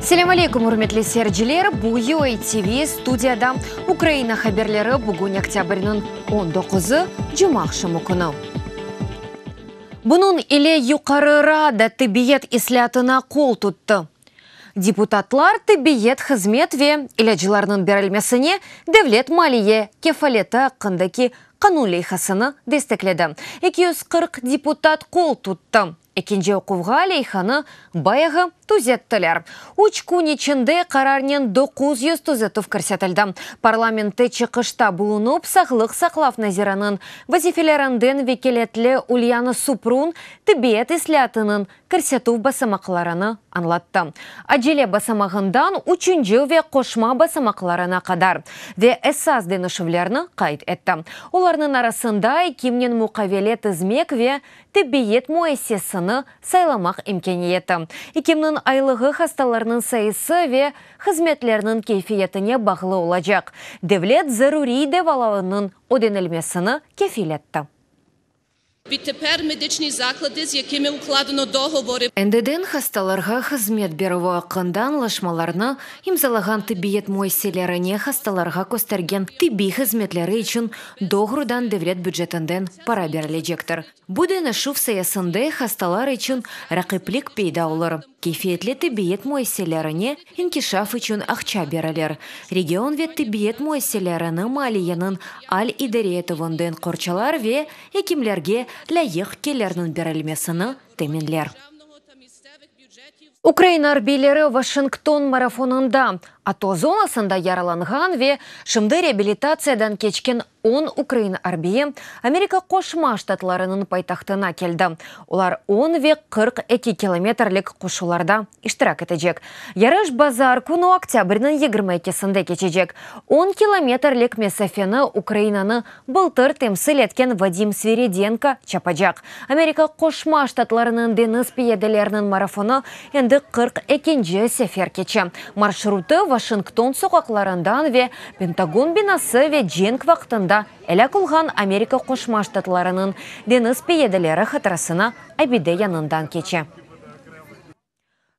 Selâm aleyküm, ürmetli seyirciler! Bu UA TV studiyada Ukraina haberleri bugün oktâbrniñ 19-ı, cumaaqşamı künü. Bunıñ ile Yuqarı Rada tibbiyet islâatına qol tuttı. Deputatlar tibbiyet hızmet ve ilâclarnıñ berilmesine devlet maliye kefaleti aqqındaki qanun leyhasını destekledi. 240 deputat qol tuttı. Ekinci oquvğa leyhanı bayağı tüzettiler. Üç kün içinde qararnen 900 tüzetüv kirsetildi. Parlamentte çıqışta bulunıp, sağlıq saqlav naziriniñ vazifelerinden vekâletli Ulyana Suprun tibbiyet islâatınıñ kirsetüv basamaqlarını añlattı, acele basamağından üçünci ve qoşma basamaqlarına qadar, ve esas deñişüvlerni qayd etti. Olarnıñ arasında ekimnen muqavele tizmek ve tibbiyet müessisesini saylamaq imkâniyeti, ekimniñ aylığı hastalarnıñ sayısı ve hızmetlerniñ keyfiyetine bağlı olacaq, devlet zaruriy devalavnıñ ödenilmesini kefil etti. Відтепер медичні заклади, з якими укладено договори Endiden hastalarğa hızmet berüvi aqqında añlaşmalarnı imzalağan tibbiyet müessiselerine hastalarğa köstergen tibbiy hızmetleri içün doğrudan devlet bücetinden para berilecektir. Bu deñişüv sayesinde hastalar içün raqiplik peyda olur, keyfiyetli tibbiyet müessiselerine inkişaf içün aqça berilir, region ve tibbiyet müessiselerini maliyeniñ al idare etüvinden qorçalar ve ekimlerge lâyıq kelirniñ berilmesini teminler. Ukraina arbiyleri Washington marafonında ATO zonasında yaralanğan ve şimdi reabilitatsiyadan keçken 10 ukrain arbiyi Amerika Qoşma Ştatlarınıñ paytahtına keldi. Olar 10 ve 42 kilometrlik qoşularda iştirak etecek. Yarış bazar künü oktâbrniñ 22-sinde keçecek. 10 kilometrlik mesafeni Ukrainanı bıltır temsil etken Vadim Sviridenko çapacaq. Amerika Qoşma Ştatlarınıñ deñiz piyadeleriniñ marafonı endi 42-nci sefer keçe. Marşrutı Washington soqaqlarından ve Pentagon binası ve cenk vaqtında elâk olğan Amerika Qoşma Ştatlarınıñ deñiz piyadeleri hatırasına abide yanından keçe.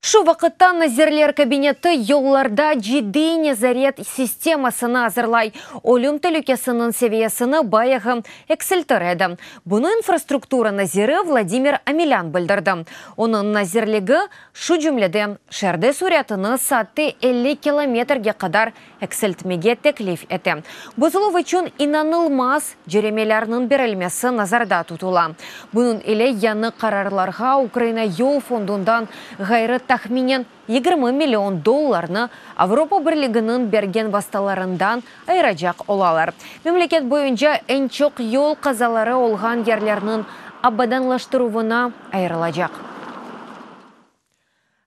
Şu vaqıtta Nazirler Kabineti yollarda ciddiy nezaret sistemasını azırlay, ölüm telükesiniñ seviyesini bayağı eksiltir edi. Bunı infrastruktura naziri Vladimir Omelân bildirdi. Onıñ nazirligi, şu cümleden, şeerde süratını saatte 50 kilometrge qadar eksiltmege teklif ete. Bozuluv içün inanılmaz cöremelerniñ berilmesi nazarda tutula. Bunıñ ile yañı qararlarğa Ukraina yol fondundan ğayrı tahminen 20 million dollarnı Avropa Birliginiñ bergen vastalarından ayıracaq olalar. Memleket boyunca eñ çoq yol qazaları olğan yerlerniñ abadanlaştıruvına ayırılacaq.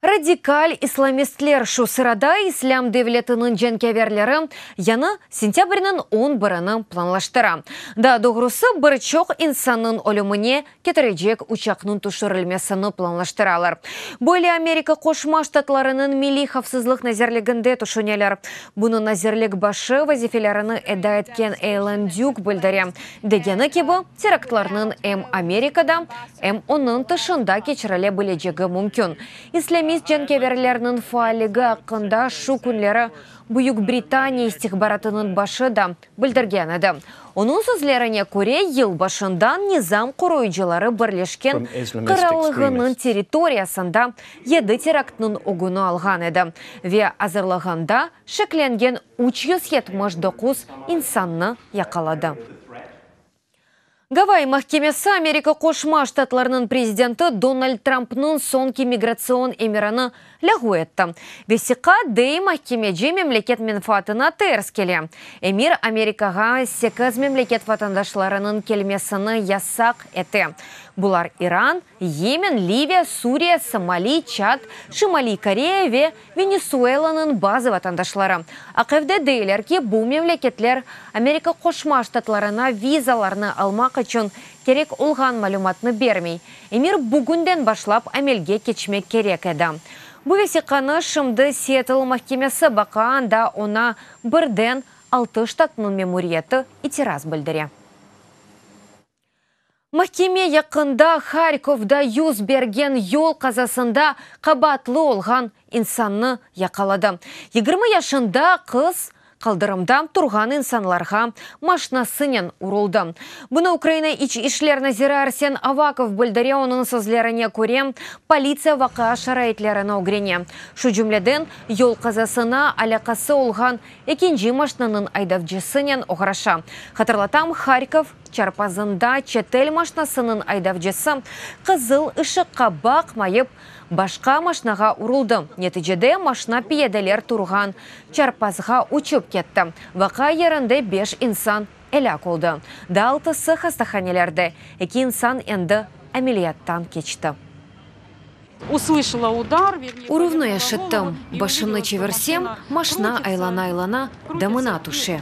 Radikal islamistler, şu sırada İslâm devletiniñ cenkâverleri, yañı sentâbrniñ 11-ini planlaştıra. Daa doğrusı, bir çoq insannıñ ölümine ketirecek uçaqnıñ tüşürilmesini planlaştıralar. Böyle Amerika Qoşma Ştatlarınıñ Milliy havfsızlıq nazirliginde tüşüneler. Bunı nazirlik başı vazifelerini eda etken Ellen Dük bildire. Degeni kibi, teraktlarnıñ em Amerikada, em onıñ tışında keçirile bilecegi mümkün. İslâmist cenkâverlerniñ faalligi aqqında şu künleri Büyük Britaniya istihbaratınıñ başı da bildirgen edi. Onıñ sözlerine köre, yıl başından nizam qoruyıcıları Birleşken Qırallığınıñ territoriyasında yedi teraktnıñ ögüni alğan edi ve azırlağanda şeklengen 379 insannı yaqaladı. Gavay mahkemesi Amerika Qoşma Ştatlarınıñ prezidenti Donald Trumpnıñ soñki migratsion emirini lâğu etti. Vesiqa, dey mahkemeci, memleket menfaatına ters kele. Emir Amerikağa sekiz memleket vatandaşlarınıñ kelmesini yasaq ete. Bular İran, Yemen, Liviya, Suriye, Somali, Çad, Şimaliy Koreya ve Venesuelanıñ bazı vatandaşları. AQFde deyler ki, bu memleketler Amerika Qoşma Ştatlarına vizalarnı almaq içün kerek olğan malümatnı bermey. Emir bugünden başlap amelge keçmek kerek edi. Bu vesiqanı şimdi Sietl mahkemesi baqa, anda oña birden altı ştatnıñ memuriyeti itiraz bildire. Mahkeme yaqında Harkovda yüz bergen yol qazasında qabaatlı olğan insannı yaqaladı. 20 yaşında qız qaldırımda turğan insanlarğa maşnasınen uruldı. Bunı Ukraina İç işler naziri Arsen Avakov bildire, onıñ sözlerine köre, politsiya vaqia şaraitlerini ögrene. Şu cümleden, yol qazasına alâqası olğan ekinci maşnanıñ aydavcısınen oğraşa. Hatırlatam, Harkov çarpazında çetel maşnasınıñ aydavcısı qızıl ışıqqa baqmayıp, başqa maşnağa uruldı. Neticede maşna piyadeler turğan çarpazğa uçıp ketti. Vaqia yerinde beş insan elâk oldı. Daa altısı hastahanelerde, eki insan endi ameliyattan keçti. Uruvnı eşittim. Başımnı çevirsem, maşna aylana-aylana damına tüşe.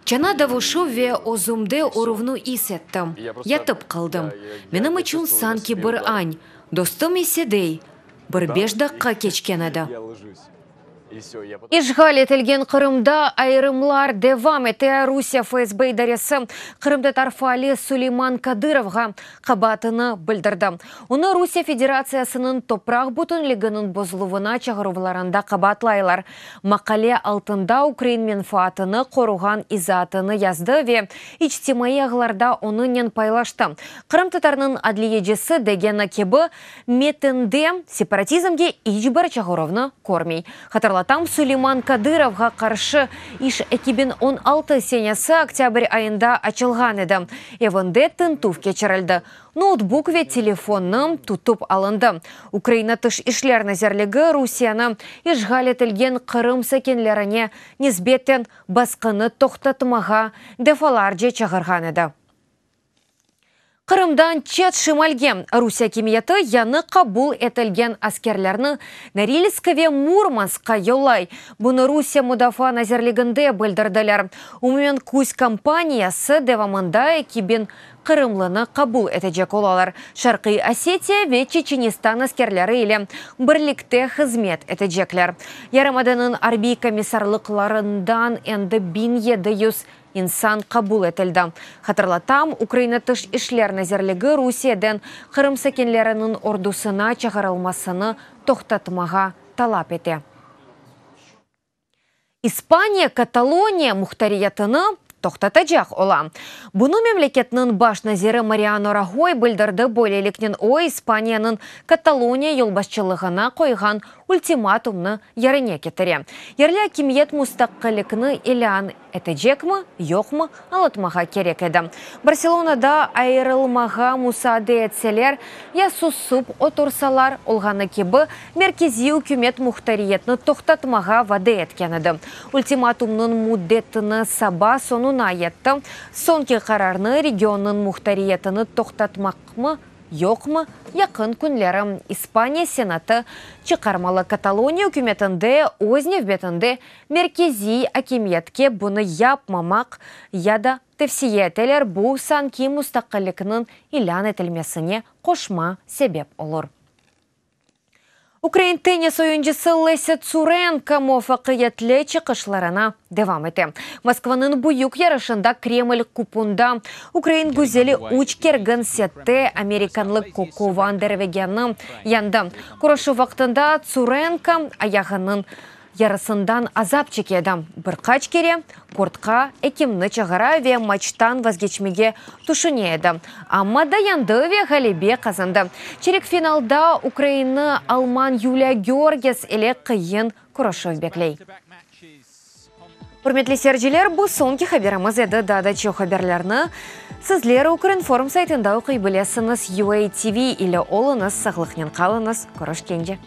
Çana davuşı ve özümde uruvnı is ettim. Yatıp qaldım. Menim içün sanki bir añ. Dostum ise dey, Bir beş daqqa keçken edi. İşğal etilgen Qırımda ayırımlar devam ete. Rusiye FSB idaresi qırımtatar faali Suleyman Kadırovğa qabaatını bildirdi. Onı Rusiye Federatsiyasınıñ topraq bütünliginiñ bozuluvına çağıruvlarında qabaatlaylar. Maqale altında ukrain menfaatını qoruğan izaatını yazdı ve içtimaiy ağlarda onıñnen paylaştı. Qırımtatarnıñ adliyecisi degeni kibi, metinde separatizmge iç bir çağıruvnı körmey. Hatırlatam, Suleyman Kadırovğa qarşı iş 2016 senesi oktâbr ayında açılğan edi. Evinde tintüv keçirildi. Noutbuk ve telefonnı tutıp alındı. Ukraina Tış işler nazirligi Rusiyeni işğal etilgen Qırım sakinlerine nisbeten basqını toqtatmağa defalarca çağırğan edi. Qırımdan çet şimalge Rusiye akimiyeti yañı qabul etilgen askerlerni Norilsk ve Murmanskqa yollay. Bunı Rusiye Mudafaa nazirliginde bildirdiler. Umumen küz kampaniyası devamında 2000 qırımlını qabul etecek olalar. Şarqiy Osetiya ve Çeçenistan askerleri ile birlikte hızmet etecekler. Yarımadanıñ arbiy komissarlıqlarından endi 1700 insan qabul etildi. Hatırlatam, Ukraina Tış işler nazirligi Rusiyeden Qırım sakinleriniñ ordusına çağırılmasını toqtatmağa talap ete. İspaniya Kataloniya muhtariyetini toqtatacaq ola. Bunı memleketniñ baş naziri Mariano Rahoy bildirdi, böyleliknen o, İspaniyanıñ Kataloniya yolbaşçılığına qoyğan ultimatumnı yerine ketire. Yerli akimiyet mustaqillikni ilân etecekmi, yoqmı añlatmağa kerek edi. Barselonada ayırılmağa musaade etseler, ya susıp otursalar, olğanı kibi, merkeziy ükümet muhtariyetni toqtatmağa vade etken edi. Ultimatumnıñ müddetini saba soñuna yetti. Soñki qararnı, regionnıñ muhtariyetini toqtatmaqmı, yoqmı, yaqın künleri İspaniya Senatı çıqarmalı. Kataloniya ükümetinde öz nevbetinde merkeziy akimiyetke bunı yapmamaq ya da tevsiye eteler, bu sanki mustaqillikniñ ilân etilmesine qoşma sebep olur. Ukrain tennis oyuncısı Lesâ Tsurenko muvafaqiyetli çıqışlarına devam ete. Moskvanıñ büyük yarışında Kreml Kupunda ukrain güzeli üç kergin sette amerikanlı Koko Vandervegenni yeñdi. Küreşüv vaqtında Tsurenko ayağınıñ yarısından azap çeke edi. Bir qaç kere kortqa ekimni çağıra ve maçtan vazgeçmege tüşüne edi. Amma dayandı ve ğalebe qazandı. Çerik finalda ukrainni alman Yuliya Görges ile qıyın küreşüv bekley. Ürmetli seyirciler, bu soñki haberimiz edi. Daa da çoq haberlerni sizler Ukrinform saytında oquy bilesiñiz. UATV ile oluñız, sağlıqnen qalıñız, körüşkence.